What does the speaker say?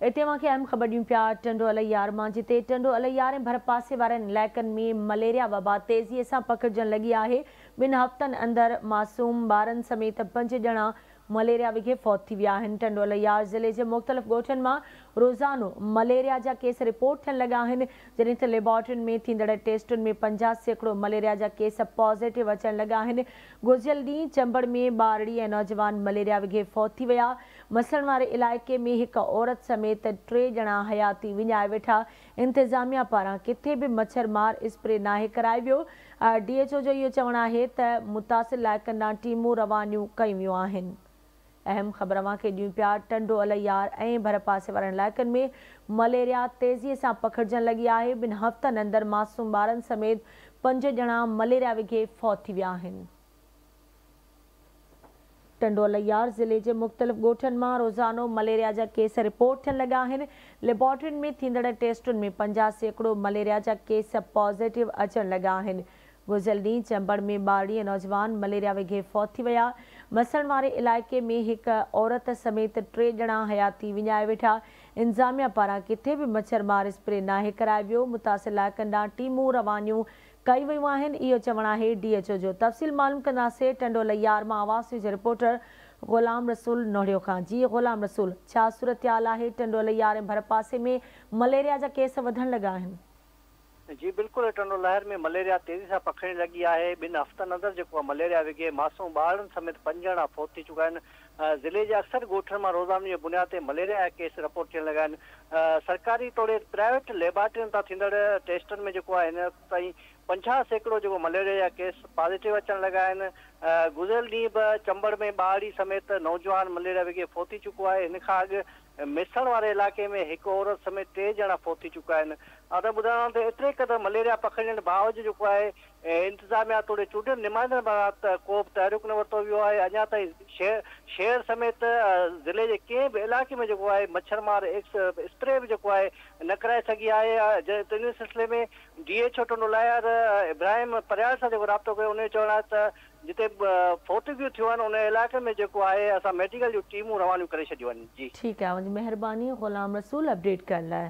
اتي اوهان کي اهم خبر ڏيون پيا ٽنڊو الهيار مان، جتي ٽنڊو الهيار ۽ ڀرپاسي وارن علائقن ۾ مليريا وبا تيزي سان پکڙجڻ لڳي آهي. 2 هفتن اندر معصوم ٻارن سميت 5 ڄڻا مليريا وگهي فوت ٿي ويا آهن. ٽنڊو الهيار ضلعي جي مختلف ڳوٺن مان روزانو مليريا جا ڪيس رپورٽ ٿيڻ لڳا آهن، جڏهن ته ليبارٽرين ۾ ٿيندڙ ٽيسٽن ۾ 50% مليريا جا ڪيس پازيٽو اچڻ لڳا آهن. گذريل ڏينهن چمبڙ ۾ ٻارڙي ۽ نوجوان مليريا وگهي فوت ٿي ويا. مسڻ واري علائقي ۾ هڪ عورت سميت 3 ڄڻا حياتي وڃائي ويٺا. انتظاميا پاران ڪٿي به مڇر مار اسپري ناهي ڪرايو ويو. ڊي ايڇ او جو اهو چوڻ آهي ته متاثر علائقن ڏانهن ٽيمون روانيون ڪيون ويون آهن. اهم خبر اوهان کي ڏيون پيا، ٽنڊو الهيار ۽ ڀرپاسي وارن علائقن ۾ مليريا تيزي سان پکڙجڻ لڳي آهي. 2 هفتن اندر معصوم ٻارن سميت 5 ڄڻا مليريا وگهي فوت ٿي ويا آهن. ٽنڊو الهيار ضلعي جي مختلف ڳوٺن مان روزانو مليريا جا ڪيس رپورٽ ٿيڻ لڳا آهن. ليبارٽرين ۾ ٿيندڙ ٽيسٽن ۾ 50% مليريا جا ڪيس پازيٽو اچڻ لڳا آهن. گذريل ڏينهن چمبڙ ۾ ٻارڙي ۽ نوجوان مليريا وگهي فوت ٿي ويا. مسڻ واري علائقي ۾ هڪ عورت سميت 3 ڄڻا حياتي وڃائي ويٺا. انتظاميا پاران ڪٿي به مڇر مار اسپري ناهي ڪرايو ويو. متاثر علائقن ڏانهن ٽيمون روانيون ڪئي ويون آهن، اهو چوڻ آهي ڊي ايڇ او جو. تفصيل معلوم ڪنداسين ٽنڊو الهيار مان آواز نيوز جي رپورٽر غلام رسول نوڙيو کان. جي غلام رسول، ڇا صورتحال آهي ٽنڊو الهيار ۽ ڀرپاسي ۾ مليريا جا ڪيس وڌڻ لڳا آهن؟ جي بلڪل، ٽنڊو الهيار ۾ مليريا تيزي سان پکڙڻ لڳي آهي. 2 هفتن اندر جيڪو آهي مليريا وگهي معصوم ٻارڙن سميت 5 ڄڻا فوت ٿي چڪا آهن. ضلعي جي اڪثر ڳوٺن مان روزاني جي بنياد تي مليريا جا ڪيس رپورٽ ٿيڻ لڳا آهن. سرڪاري توڙي پرائيويٽ ليبارٽرين تان ٿيندڙ ٽيسٽن ۾ جيڪو آهي هن وقت تائين 50% جيڪو مليريا جا ڪيس پازيٽو اچڻ لڳا آهن. گذريل ڏينهن به چمبڙ ۾ ٻارڙي سميت نوجوان مليريا وگهي فوت ٿي چڪو آهي. هن کان اڳ ميسڻ واري علائقي ۾ هڪ عورت سميت 3 ڄڻا فوت ٿي چڪا آهن. ادا ٻڌائڻو ته ايتري قدر مليريا پکڙجڻ باوجود جيڪو آهي انتظاميا توڙي چونڊيل نمائندن پاران ته ڪو به تحرڪ نه ورتو ويو آهي، اڃا تائين شهر سميت ضلعي جي ڪنهن به علائقي ۾ جيڪو آهي مڇر مار اسپري به جيڪو آهي نه ڪرائي سگهي آهي، ان سلسلي ۾ D H O Tando Allahyar Ibrahim Paryal سان جيڪو رابطو ڪيو ان جو چوڻ آهي ته جتي فوتگيون ٿيون آهن ان علائقي ۾ جيڪو آهي اسان ميڊيڪل جون ٽيمون روانيون ڪري ڇڏيون آهن جي. ٺيڪ آهي اوهان جي مهرباني غلام رسول اپڊيٽ ڪرڻ لاء.